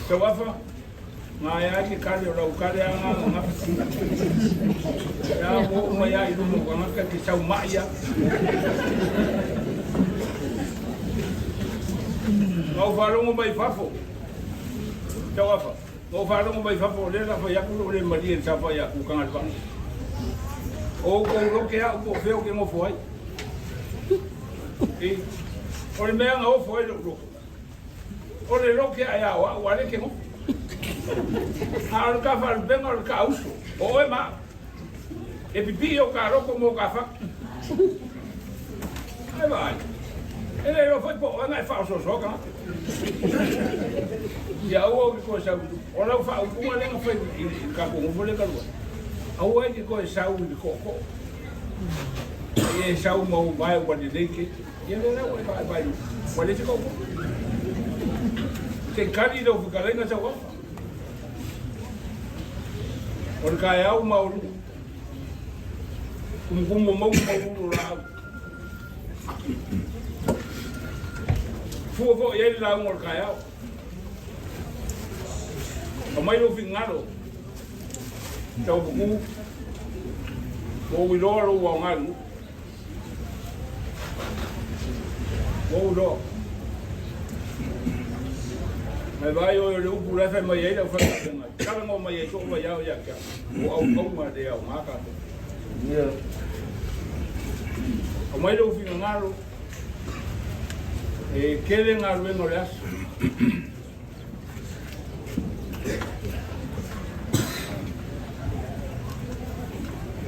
Tauafa, gaea ai ke kale o lau kale a nga gafa. Ia ua oo mai a i luma o tagata e te sau mai a. Na ou faalogo mai fafo, Tauafa, na ou faalogo mai fafo o lea sa fai atu lou le malie i le saofai a Kūkagalevaa. O outou loke a'u po o fea ou te nofo ai. I, o le mea na ofo ai lou loto, o le loke ae a o a'u a lea e te nofo. A o le ta faalupega o le taauso, o oe ma a'u. E pipii o ta loto mo ta fatu. Ai vaai, e le iloa foi po o oe na e faaosoosoa tagata. Ia aua ou te toe sau i o lau faaupuga lea na fai i le tatou nofo lea talu ai. Aua e te toe sau i le tootoo. Ia e sau ma ou vae ua lelei tele. Ia lea la ua e vaevae ua leai se tootoo. Se i kali lau fetalaiga sau afa. O le taeao maualuga. Tumutumu o mauga ma uluulu o laau. Fua foi i ai le lauga o le taeao. Aumai lou finagalo, Taupuku, ua ou iloa lou aoga i le nuu. Ua ou iloa. Ae vaai oe o le upu la e fai mai ai le aufaigaluega, talanoa mai ai soo vaiao ia te au, o auauna le aoga tatou. Aumai lou finagalo, e tele galuega o le aso.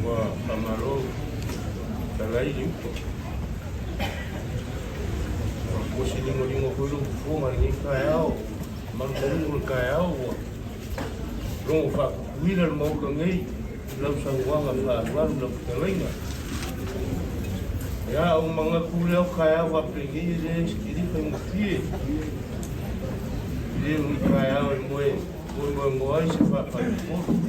Ua faamalo talai i uta. Ua se ligoligo foi lou fofoga i lenei taeao, malumaluga o le taeao ua logo faapupuila le Maota nei i lau saunoaga faalualu i lau fetalaiga. Ia, ua manatu lea o taeao faapenei e le faigofie. E le o ni taeao e moe moemoenoa ai se faafaipupolu.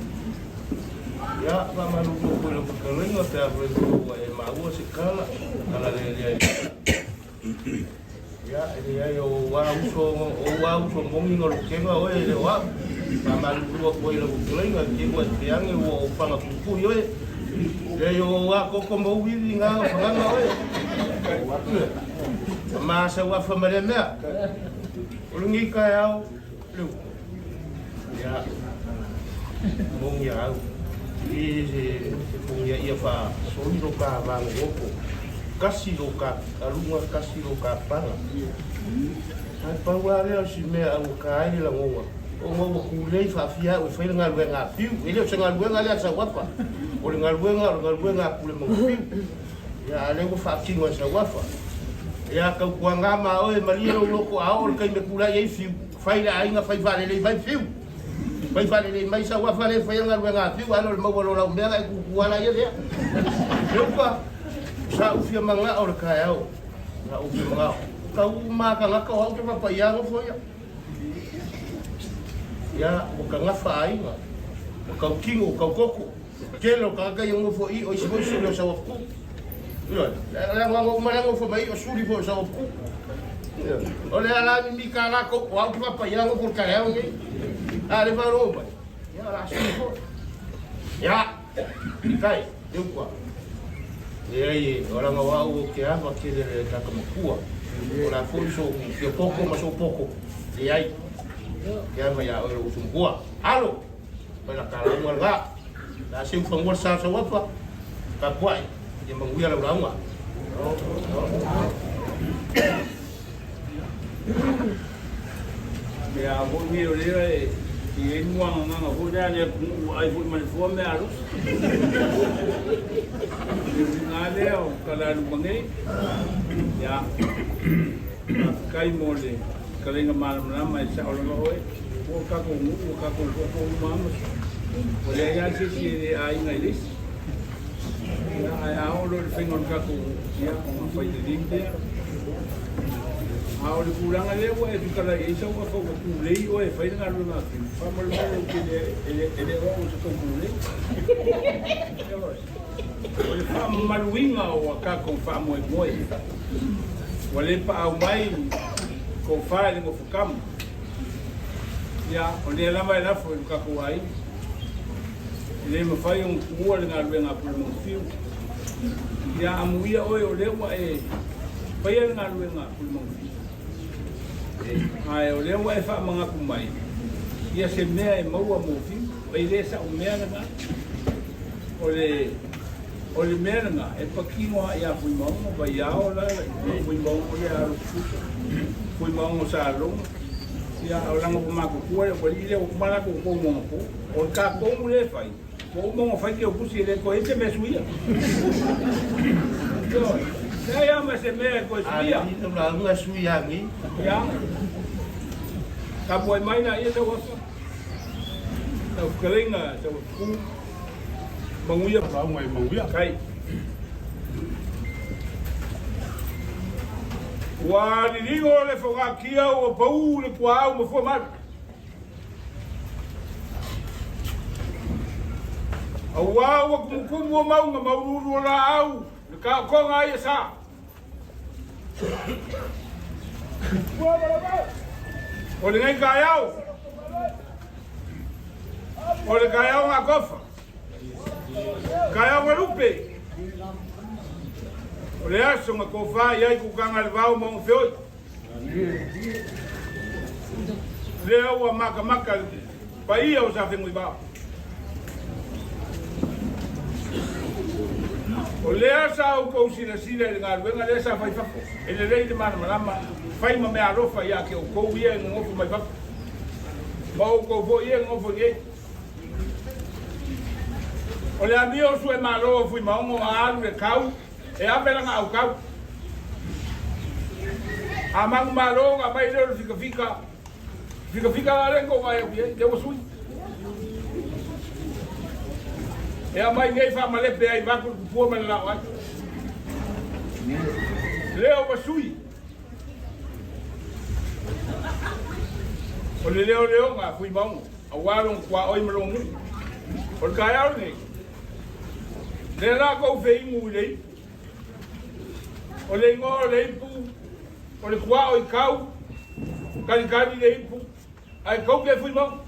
Ia, faamalulu foi i lau fetalaiga pe afai foi ua e maua se tala, tala lelea i Ia, e leai, o ou lava uso, o ou lava uso moni na lutega oe e le o au. Faamalulu atu ai i lau fetalaiga, i te i ua e feage ua ou fana puipui oe. Leai, o ou lava toto ma ou ivi na o fanaga oe. Ma sau afa ma lea mea. O lenei taeao, le upu. Ia, moni a au. I se fogia ia fa soli lo ka vangogo. Kasi lo ka aluga, kasi lo ka pala. Ae pau lava lea o si mea au ka ai le lagoga. Ona ua kulei faafia au e fai le galuega a Piu. E le o se galuega lea a Sauafa. O le galuega o le galuega a Pulemauga Piu. Ia, a o lea ua faatino e Sauafa. Ia, tautuaga ma oe, malie lou loto a oo le taimi e tulai ai Fiu, fai le aiga, fai faalelei mai Fiu. Fai faalelei mai Sauafa lea e faia le galuega a Fiu, ae le o le maua loa o lau mea, e tutu lava laia lea. Leuka, sa ou fia manao i le taeao, sa ou fia manao. Tau uma lava tagata o au te papaia nofo ia. Ia, ua tagafa aiga, ua tautino, ua tautoto. Tele o tagata ia nofo i o isi foi suli o Sauafuku. Ioe, le anoano uma lea nofo mai i o suli foi o Sauafuku. Ioe, o le ala mimi ka lakou o au te papaia nofo le taeao nei. A le faalogo mai, ia o le a suli foi. Ia, kai, le upu a. Leai, o laga o au o ke ava tele le tagata matua. O la foi so fia poko ma so poko. Leai, ke ava ia oe lou uso matua. Alo! Mai la ta lauga le va. La seu fanua le sa Sauafa, tapuai, ia manuia lau lauga. Mea foi nei o lea e i ai muagagaga foi lea le atunuu ua ai foi ma le fua mea alofa. Le uiga lea o Kalalu nei. Ia, faafetai mo le fetalaiga malamalama e sao lava oe. Ua tatou nuu, ua tatou tofu uma lava ma ua leai lava se isi e le aiga i le isi. Ia, ae a oo loa i le faiga o le tatou, ia, ona fai lelei lea. A o le tulaga lea ua e fetalai ai sau afa ua tulei oe e fai le galuega a Fiu, faamolemole ou te le, e le o au o se tou tulei. O le faamamaluina o a tatou faamoemoe, ua le paau mai tofa i le nofotama. Ia, o lea lava e lafo i lo tatou aiga. E le mafai ona tuua le galuega a Pulemaufiu. Ia, amuia oe o lea ua e faia le galuega a Pulemaufiu. Ae o lea ua e faamanatu mai, ia se mea e maua mo Fiu. E le sa'u mea lena. O le o le mea lena e patino lava ia Fuimaono, Vaiao la, Fuimaono lea Alotutusa, Fuimaono Saloga. Ia, o lana ua matutua le aualii lea, ua uma latou tonu anapo. O le ta tonu lea e fai, ua uma ona fai teutusi e le toe i ai se mea e suia. Ioe. Leai lava ma se mea e toe suia. A lelei lauga sui agi. Ia. Tapuai mai laia lau afa. Lau fetalaiga Sauatupu. Manuia. Lauga e manuia. Kai. Ua liligo le fogatia ua pau le puaau ma fua malu. Auā ua kumukumu o mauga ma uluulu o laau le taotoga ai e sa. O lenei taeao, o le taeao gatofa, taeao galupe, o le aso na tofa i ai kutaga le vao ma ona feoi. Lea ua matamata le paia o Safenuivao. O lea sa outou silasila i le galuega lea sa fai fafo. E lelei le malamalama, fai ma mea alofa ia te outou ia e nonofo mai fafo, ma outou foi ia e nonofo i nei. O le amio o Suemalo o Fuimaono a alu le kau, e ave lana autau. A manumalo ona aumai lea o le fikafika, fikafika la lea tou vaai atu i ai, lea ua sui. E aumai nei faamalepe ai vaeatu le tupua ma le laoai. Lea ua sui. O le leoleoga a Fuimaono, aua lona tuaoi ma lona nuu. O le taeao lenei, lea la tou feinu i le ipu. O le igoa o le ipu, o le tuao i kau, talitali le ipu, ae tou te Fuimaono.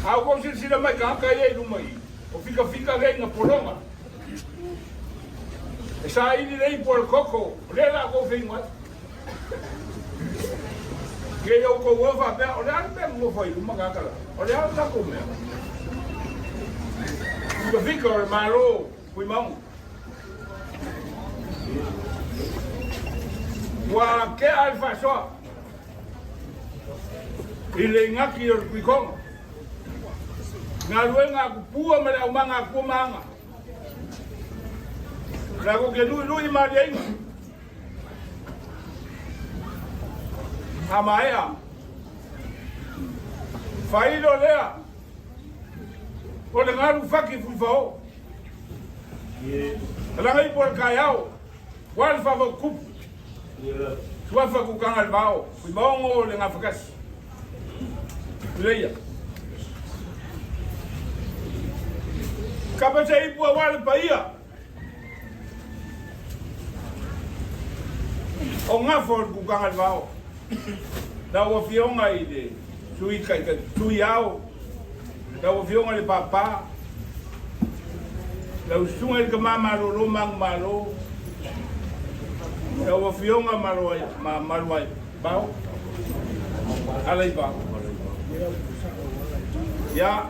A ua silasila mai tagata ia i luma i i, o fikafika lea ina pologa. E saili le ipu o le koko, o lea la tou feinu ai. Kei outou o faapea, o le a le mea nonofo ai i luma tagata la? O le a le latou mea? Fikafika o le Malo Fuimaono. Ua tea le faasoa i le igaki o le Tuikoga. Galuega a Tupua ma le aumaga a Tua ma Aga. Latou te luilui malieiga. A maea, failo lea o le galu faki fuifao. Laga ipu o le taeao, ua le faavautupu. Suafa kukanga le vao, Fuimaono le gafatasi. Leia. Kapa se ipu aua le paia. O gafa o le kukanga le vao. Lau Afioga i le Sui Taitai, Sui Ao, lau Afioga i le Papa, lau Susuga i le Tama Malolo Manumalo, lau Afioga Maluai, ma Maluai Bao, Alaivao. Ia,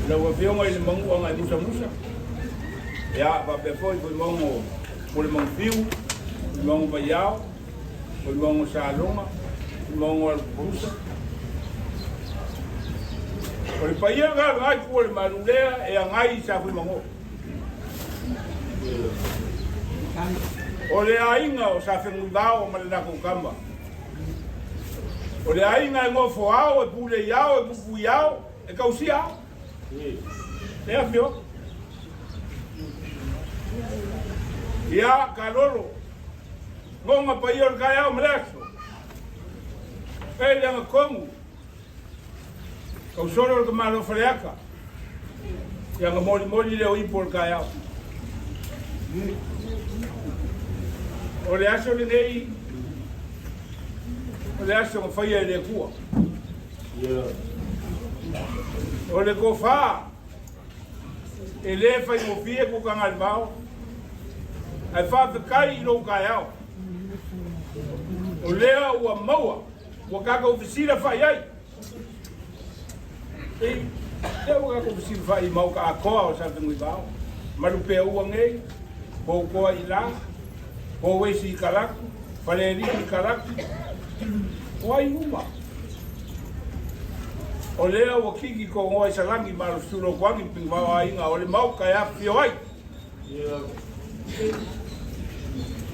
lau Afioga i le Manuaga e Musamusa, ia, faapea foi Fuimaono Pulemaufiu, Fuimaono Vaiao, Fuimaono Saloga, Fuimaono Alupusa. O le paia lena o lena itu o le malu lea e agai i Sa Fuimago. O le aiga o Sa Fenuivao ma le latou tama. O le aiga e nofo ao, e pule i ao, e pupu i ao, e tausia ao. E afio. Ia, kalolo. Ngonga paia o le taeao ma le aso. E le agatonu. Tausolo le tamalo o Faleata. Ia na molimoli le o ipu o le taeao. O le aso lenei, o le aso na faia e le Atua. O le tofa e lē faigofie Kukagailevao, ae faafetai i lou taeao. O lea ua maua, ua tatou fesilafai ai. E lea ua tatou fesilafai i maota atoa o Safenuivao, Malupea ua nei, Poutoa i la, Pouesi i Kalatu, Falealii i Kalatu, o ai uma. O lea ua kiki togoa i Salani ma Alofisulotuagi Pigivao aiga o le maota e afifio ai.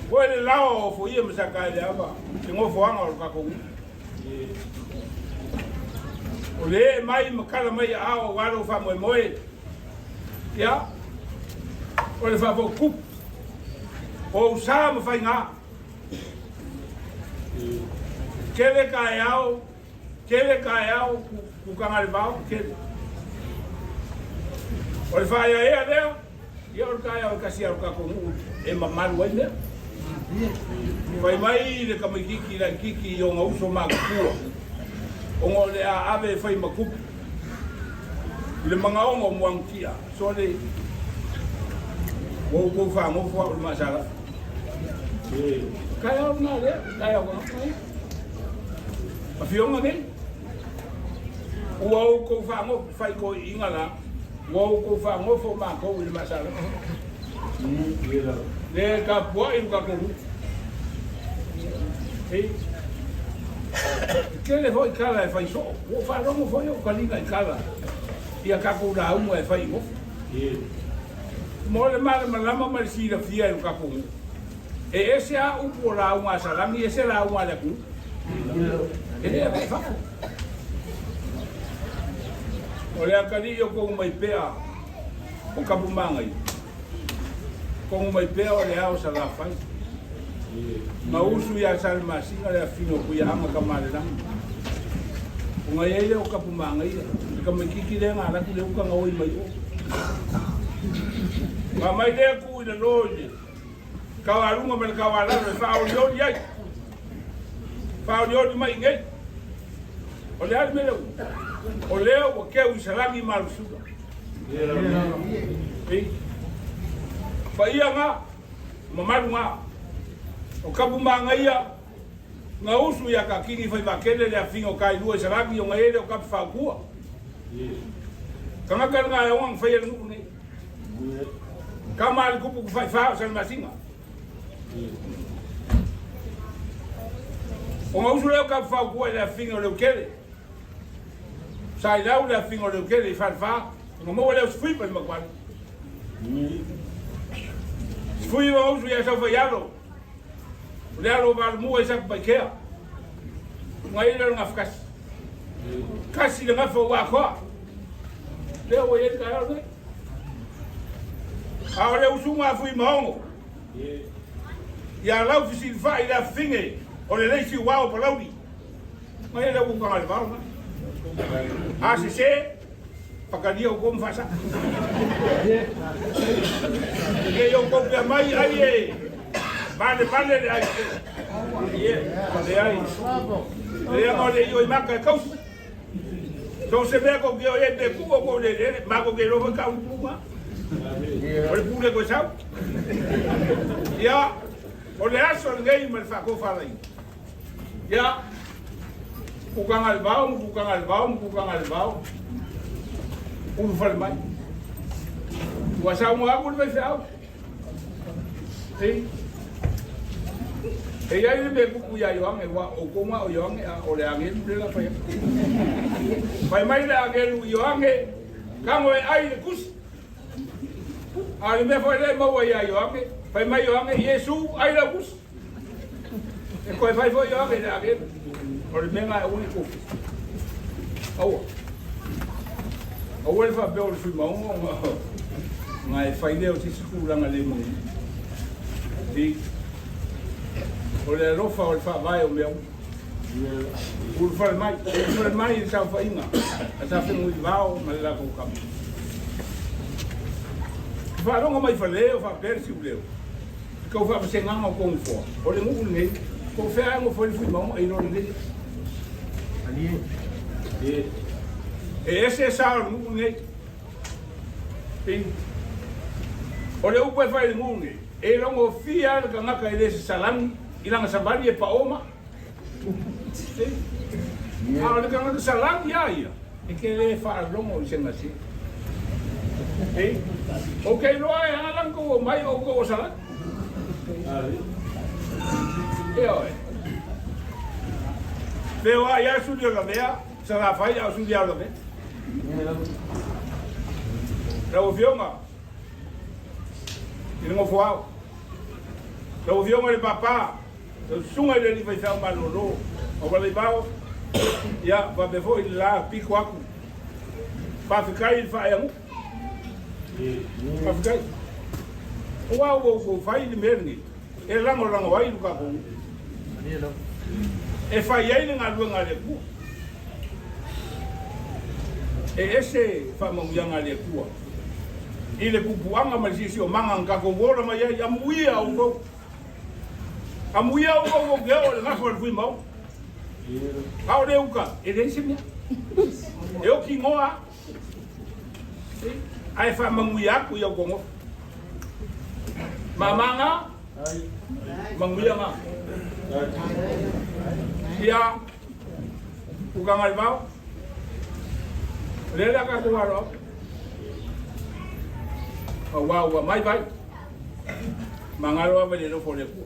Koe le laoa o Ofoia ma Sakaeleava, le nofoaga o le tatou nuu. O le ee mai ma kala mai aao aua lou faamoemoe, ia, o le faafoutupu, o ou sa ma faiga. Tele taeao, tele taeao Kukagalevao, tele. O le faaeaea lea, ia o le taeao e tasi lava o le tatou nuu e mamalu ai mea. Fai mai le tamaititi laititi i ona uso matutua, ona o le a ave e fai ma tupu i le magaoga o Muagutia. Sole, ua outou fagofo au i le maasala. Taeao lena lea, taeao tagata ia. Afioga nei, ua outou fagofo, faitoeiina la, ua outou fagofo matou i le maasala. Le tapuai lo tatou nuu. E tele foi tala e fai soo. Ua ou faalogo foi ou taliga i tala ia tatou lauga e fai i nofo. Mo le malamalama ma le silafia e lo tatou nuu. E ese a upu o lauga a Salani, ese lauga a le atunuu. E le ave i fafo. O le atalii o kou mai pea o Kapumagai, Kogo mai pea o le ao Salafai. Ma usu ia Salemasina le afino o Kuiaaga Kamalelagi. O ngai ai lea o Kapumagaia, le tamaititi lea na alatu le uta na oi mai o. Ma mai lea tuu i lalo i le taualuga ma le taualalo e faaolioli ai. Faaolioli mai i nei. O le a le mea lea ua? O lea ua keu i Salani ma Alusula. Paia na, mamalu na. O Kapumagaia, na usu ia Kakini Faivakele le afiga o Kailua i Salani ona e le o Kapu Faaukua. Tagata lena e ona na faia le nuu nei. Kama a le kupu kufaifa o Salemasina. O na usu lea o Kapu Faaukua i le afiga o Leukele. Sa i lau le afiga o Leukele i Falefa, ona maua lea o Sefui ma le Makuali. Sefui ma usu ia Saufaialo, o le alo o Valomua i Satupaitea. Ngai lea o le gafa kasi. Kasi le gafa ua atoa. Lea ua i ai le taeao nei. A o le usuga a Fuimaono, ia lau fesilafai i le afafine o le leisi ua o Palauli. Mai le uka le vao na. A se se whakaria o kou whaasa. Ke yo kou pea mai ai e mane mane le ai. Ie, le ai. Le anga le io i maka e kausi. So se mea ko ke o e te ku o kou le le, ma ko ke rofa kau punga. O le pule ko sau. Ia, o le aso lenei ma le whakofalai. Ia, Kukagalevao ma Kukagalevao ma Kukagalevao, ulufale mai. Ua saunoa atu le faifeau. E, e i ai le mea kupu iā Ioane, ua outou ma o Ioane, a o le agelu le la fai atu. Fai mai le agelu i Ioane, tago e ai le tusi. A o le mea foi lea e maua iā Ioane, fai mai Ioane, Iesu, ai lau tusi. E koe fai foi o ave le ave. O le mea e ui ko. Aua. Aua le faapea o le sui maunga nga e fai lea o se isi tulaga le moni. I o le alofa o le faavae o mea uma. Ulufale mai, ulufale mai i le saofaiga a Safenuivao ma le latou kama. Faalogo mai fale o faapea le siuleo. I kou faavasegaga o kou nofoa, o le nuu lenei, po o fea ea e nofo ai le Fuimauga e iloa lelei. E ese sa o le nuu lenei. O le upu e fai i le nuu lenei, e logofia lava le tagata e le sasalagi i lana savali e pao ma. A o le tagata salagi lava ia, e te le faalogo i se gase. Ou te iloa e ala ona tou omai o outou o salagi. Ioe. Feoai lava suli o lavea, Salafai a o suli lava o lavea. Lau Afioga i le Nofoao, lau Afioga i le Papa, lau Susuga i le Alii Faifeau Malolo o Valeivao, ia faapea foi le la pito atu. Faafetai i le faaeanuku. Faafetai. Aua ua outou fai le mea lenei e lagolago ai lo tatou nuu. E fai ai le galuega a le Atua. E ese faamanuiaga a le Atua i le pupuaga ma le siosiomaga na tatou ola mai ai. Amuia outou. Amuia outou tou te oo i le gafa o le Fuimauga. A o le uta, e leai se mea. E oti noa lava. Ae faamanuia atu i au nofo. Mamaga, manuia na. Ia, ukaga le vao. O lea le a tatou alo atu. Aua ua mai vai. Magalo lava i le alofa o le Atua.